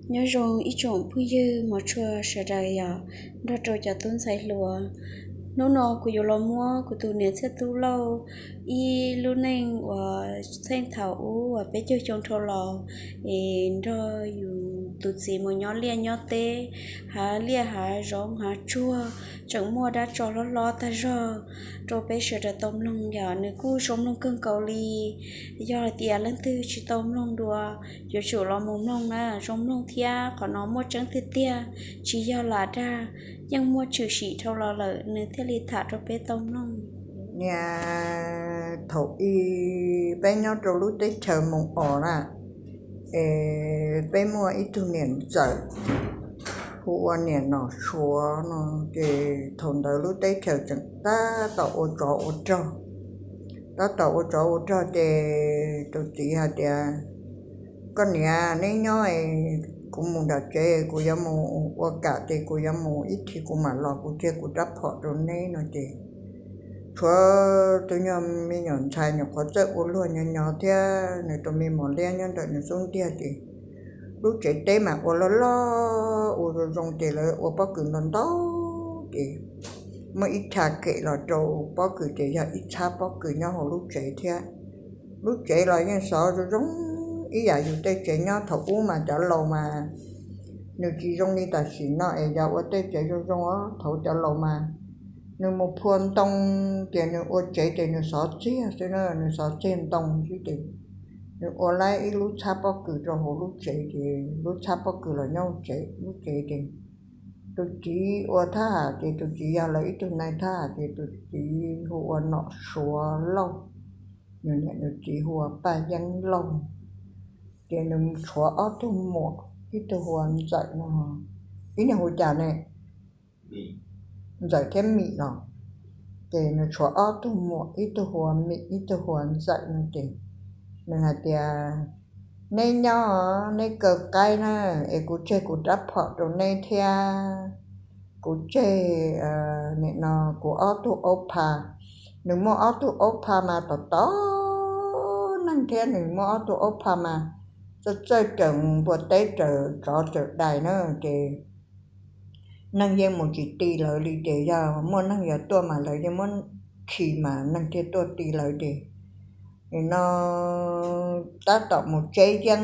Nyob zoo ib tsoom phooj ywg mos tshua sawv daws yom, nrog rau cov tub ntxhais hluas. Hnub no kuv yuav los muab kuv tus niam Txhiaj Tub Lauj ib lub neej uas txheej thaum ub uas peb caug xyoo dhau los, es nrog yus tus txiv mus nyob liaj nyob teb, hav liaj hav zoov hav tsuag, tseem muaj dab tsov hlob hlob tag zog rau peb sawv daws tau mloog yom. Nws kuj zoo mloog kawg nkaus li. Yog hais tias leej twg tsis tau mloog dua, yuav tsum los mus mloog na, zoo mloog thiab qhov no muaj tseeb tiag tiag, tsis yog lam dag, yeej muaj tshwm sim dhau los lawm nws thiaj li tham rau peb tau mloog. Niag thaum ub peb nyob rau lub teb chaws Moos Os na, es peb muaj ib tug niam ntxawm hu ua niam Nom Suav no, ces thaum ntawd lub teb chaws tseem tab tom ua tsov ua rog, tab tom ua tsov ua rog ces tus txiv hais tias, koj niam, neb nyob, kuv mus nram tsev, kuv yuav mus ua kam ces kuv yuav mus ib chim kuv mam los kuv cia kuv rab phom rau neb no ces tshuav tus nyuag me nyuam ntxhais nyuam qhuav txawj ua luag nyob nyob thiab nws tus me mos liab nyob ntawm nws xub ntiag ces lub tsev teb mas ua loj loj ua zoo zoo ces lawv ua pob kws ntau ntau ces muaj ib chav kem los rau pob kws ces yog ib txhab pob kws nyob hauv lub tsev thiab. Lub tsev los yeej xov zoo zoo ib yam yus tej tsev nyob thaum ub mas cov laus mas nws tsis zoo li tam sim no es yog ua tej tsev zoo zoo os. Thaum cov laus mas nws mus phua ntoo ces nws ua tsev ces nws xov txiag xwb na, nws xov txiag ntoo xwb ces nws ua laib ib lub txhab pob kws rau hauv lub tsev ces lub txhab pob kws los nyob hauv tsev, lub tsev ces tus txiv ua thab ham ces tus txiv yog lawv ib tug nai thab ham ces tus txiv hu ua Nom Suav Lauj, nws niam nws txiv hu ua Paj Yeeb Lauj. Ces nws tshuav ob tug muam, ib tug hu ua Ntxawm no, ib niag hu cas ne, Ntxawm thiab Mim no. Ces nws tshuav ob tug muam, ib tug hu ua Mim ib tug hu ua Ntxawm no ces nws hais tias, neb nyob neb kaw qaib na, es kuv tseg kuv rab phom rau neb thiab. Kuv tseg, nim no kuv ob tug aub pha, nws muaj ob tug aub pha mas tom tom neeg thiab nws muaj ob tug aub pha mas txawj txawj raws npua teb raws tsov raws dais na ces neeg yeej mus tsis ti lawv li ces yog muaj neeg yuav tuaj mas lawv yeej muab khi mas neeg thiaj tuaj ti lawv ces nim no tab tom mus tseb yeeb,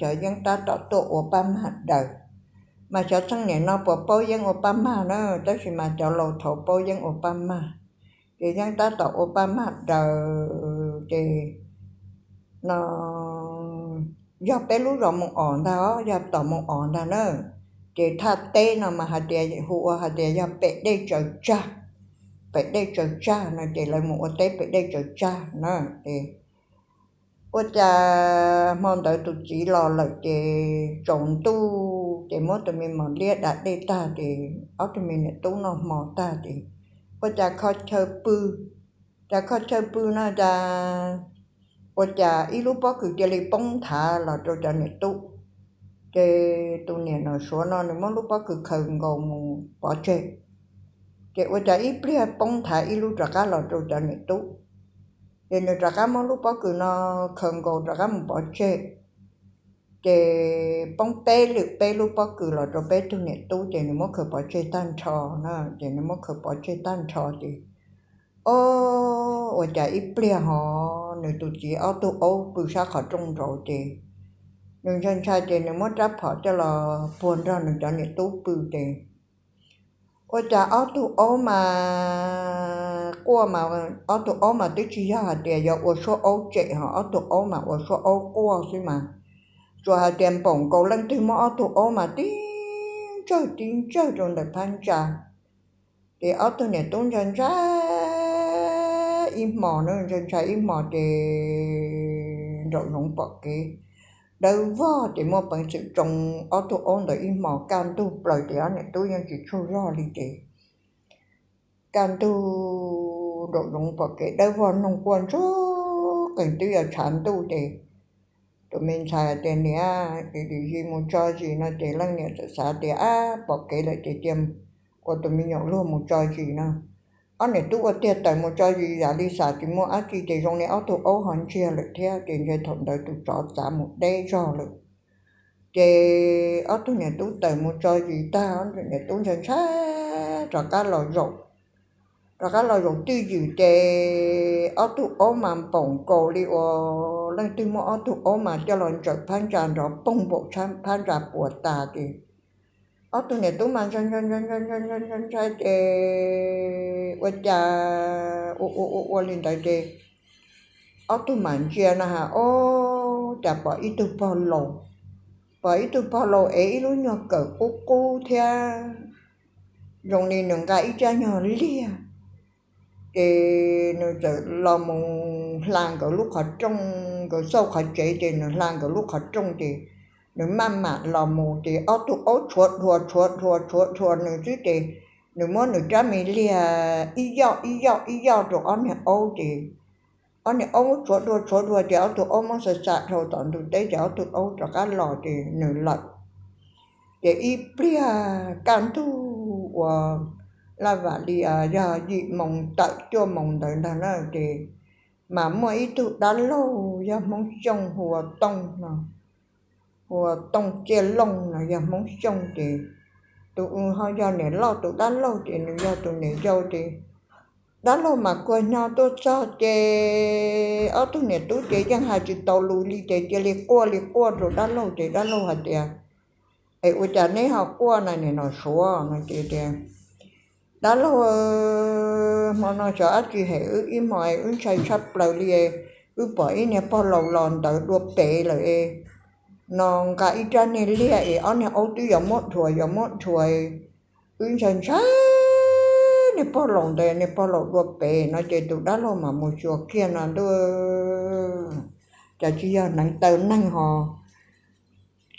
cov yeeb tab tom tuaj ua paj mag daws. Mas xyov txheej niam no puas paub yeeb ua paj mag na, tab sis mas cov laus thaud paub yeeb ua paj mag. Ces yeeb tab tom ua paj mag daws ces no yog peb lub zos Moos Os ntag os, yog tom Moos Os ntag na. Ces thaj teb no mas hais tias hu ua hais tias yog pem dej tsaws tsag, pem dej tsaws tsag no ces lawv mus ua teb pem dej tsaws tsag na. Ces ua cas hmo ntawd tus txiv los lawm ces tsaus ntuj ces muab tus me mos liab da dej tag ces ob tug me niam tub noj hmo tag ces ua cas kho chaw pw, cas kho chaw pw no cas ua cas ib lub pob kws cia li poob nthav los rau cov niam tub. Ces tus niam Nom Suav no nws muab lub pob kws khaws nkaus mus pov tseg, ces ua cas ib pliag poob nthav ib lub rov qab los rau cov niam tub. Ces nws rov qab muab lub pob kws no khaws nkaus rov qab mus pov tseg, ces poob peb lwm peb lub pob kws los rau peb tug niam tub ces nws muab khaws pov tseg tag nrho na, ces nws muab khaws pov tseg tag nrho ces o, ua cas ib pliag ho nws tus txiv ob tug aub pw sab qhov rooj nraud ces nws ntshai ntshai ces nws muab rab phom coj los puag nrog nws cov niam tub pw ces ua cas ob tug aub mas quaj mas, ob tug aub mas twb tsis yog hais tias yuav ua suab aub tsem ho, ob tug aub mas ua suab aub quaj xwb mas, tsuas hais tias npaum nkaus leej twg muab ob tug aub mas tib ntsawg tib ntsawg rau ntawm phab ntsa. Ces ob tug niam tub ntshai ntshai ib hmos na, ntshai ntshai ib hmos ces nraum zoov pom kev dawb vog ces muaj peev xwm tsoo ob tug aub ntawd ib hmos, kaj ntug plaws ces ob niam tub yeej tsis tsaug zog li ces kaj ntug nraum zoov pom kev dawb vog noog quaj ntsuag qees twb yuav tshav ntuj ces tus me ntxhais tias niam, dim dim zis mus tso zis no ces leej niam txawm xav tias ab pom kev lawm ces cia ua tus me nyuam luag mus tso zis no. Ob niam tub ua tiag tawm mus tso zis yam li xam tsis muaj dab tsi ces zoo li ob tug aub ho ntsiag lawm thiab ces ntshe thaum ntawd tus tsov txav mus deb zog lawm. Ces ob tug niam tub tawm mus tso zis tag, ob tug niam tub ntshai ntshai rov qab los zaum, rov qab los zaum twj ywm ces ob tug aub mas npaum nkaus li uas leej twg muab ob tug aub mas coj los ntsawm phab ntsa nrov poog npaum phab ntsa puas tas ces ob tug niam tub mas ntshai ntshai ntshai ntshai ntshai ntshai ntshai ces ua cas ua ua ua ua li ntawd ces ob tug mam ntsia no ha, ob, cas pom ib tug pog laus, pom ib tug pog laus ev ib lub nyuag kawm qub qub thiab zoo li nws nqa ib rab nyuag liag. Ces nws txawm los mus hla nkawd lub qhov rooj, nkawd xauj qhov tsev ces nws hla nkawd lub qhov rooj ces nws maj mam los mus ces ob tug aub tshuav dhua tshuav dhua tshuav dhua nws xwb ces nws muab nws rab me liag ib yoj ib yoj ib yoj rau ob niag aub ces ob niag aub muab tshuav dhua tshuav dhua ces ob tug aub muab xa xa dhau tom ntug teb ces ob tug aub rov qab los ces nws lawm. Ces ib pliag kaj ntug uas laj vam li yog yim moos tawm cuaj moos ntawd ntag na ces mas muaj ib tug dab laug yog Hmoob Xyooj hu ua Tooj no, hu ua Tooj Ciaj Looj no yog Hmoob Xyooj ces tus ho yog niam loj tus dab laug ces nws yog tus niam yau ces dab laug mas kuag nyo tuaj txog ces ob tug niam tub ces yeej hais tsis tau lus li ces cia li quaj li quaj rau dab laug ces dab laug hais tias, Es ua cas neb ho quaj na niam Nom Suav? No ces tias, Dab laug, hmo no xyov dab tsi hem wb ib hmos wb ntshai tshaj plaws li, wb pom ib niag pog laus los ntawd dua pem lawm no nqa ib rab niag liag es ob niag aub twb yuav muab dhuav yuav muab dhuav, wb ntshai ntshai niag pog laus ntawd, niag pog laus dua pem no ces tus dab laug mam mus xyuas kiag no ntuj, cas tsis yog hneev taw neeg ho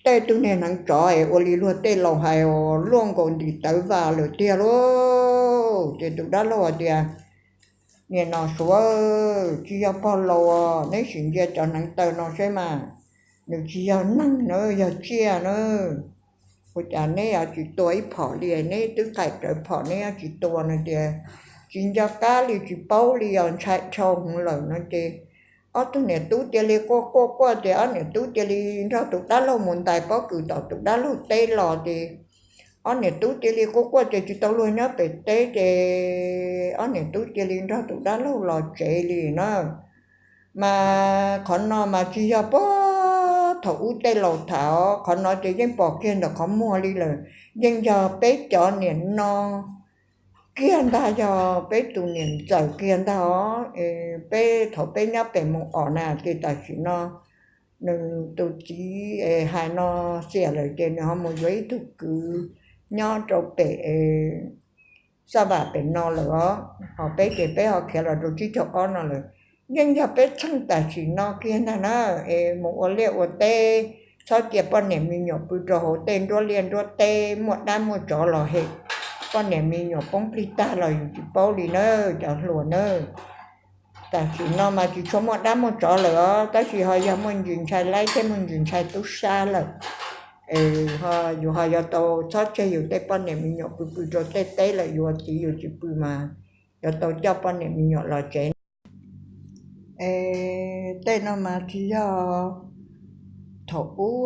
tej tug niag hneev tsov es ua li luag tej laus hais luaj nkaus ntim tawv vas lawm tiag lauj. Ces tus dab laug hais tias, Niam Nom Suav, tsis yog pog laus, neb sim ntsia cov hneev taw no seb mas, nws tsis yog neeg na, yog tsiaj na. Ua cas neb yuav tsis tua ib phom li, neb twb qaim rawv phom neb yuav tsis tua no tias, Tsis nco qab li, tsis paub li os, ntshai dhau hwv lawm no ces ob tug niam tub cia li quaj quaj quaj ces ob niam tub cia li nrog tus dab laug mus ntais pob kws tom tus dab laug teb los ces ob niam tub cia li quaj quaj ces tsis tau luag nyob pem teb ces ob niam tub cia li nrog tus dab laug los tsev li na. Mas qhov no mas tsis yog puag thaum ub tej laus tham os, qhov no ces yeej pom kiag ntawm qhov muag li lawm, yeej yog peb cov niam no kiag ntag, yog peb tus niam ntxawm kiag ntag os. Peb thaum peb nyob pem mus os na ces tam sim no nws tus txiv hais no xiam lawm ces nws ho mus yuav ib tug kwv nyob rau pem Xaj Vam pem no lawm os, ho peb ces peb ho khiav los rau tsib caug ob no lawm. Yeej yog peb txheej tam sim no kiag ntag na, es mus ua liaj ua teb, txhob cia poj niam me nyuam pw rau hauv tej nruab liaj nruab teb, muaj dab muaj tsov los hem poj niam me nyuam poob plig tag los yus tsis paub li na, cov hluas na. Tam sim no mas tsis tshua muaj dab muaj tsov lawm os, tab sis ho yog muaj ntsis ntshai laib thiab muaj ntsis ntshai tub sab lawm. Yus ho yuav tau txhob tseg yus tej poj niam me nyuam pw pw rau tej teb lawm, yus txiv yus tsis pw mas yuav tau coj poj niam me nyuam los tsev. Es tej no mas tsis yog thaum ub,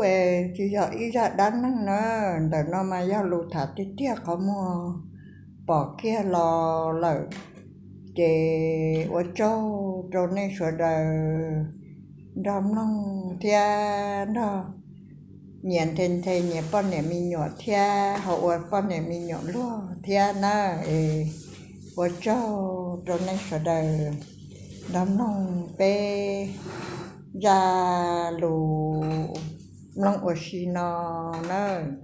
tsis yog ib zaj dab neeg na, ntawm no mas yog lus tham tiag tiag qhov muag pom kiag los lawm. Ces ua tsaug rau nej sawv daws nrog mloog thiab nrog nyias nthe nthe nyias poj niam me nyuam thiab ho ua poj niam me nyuam luag thiab na. Ua tsaug rau nej sawv daws nrog mloog peb zaj lus mloog ua si no nawb.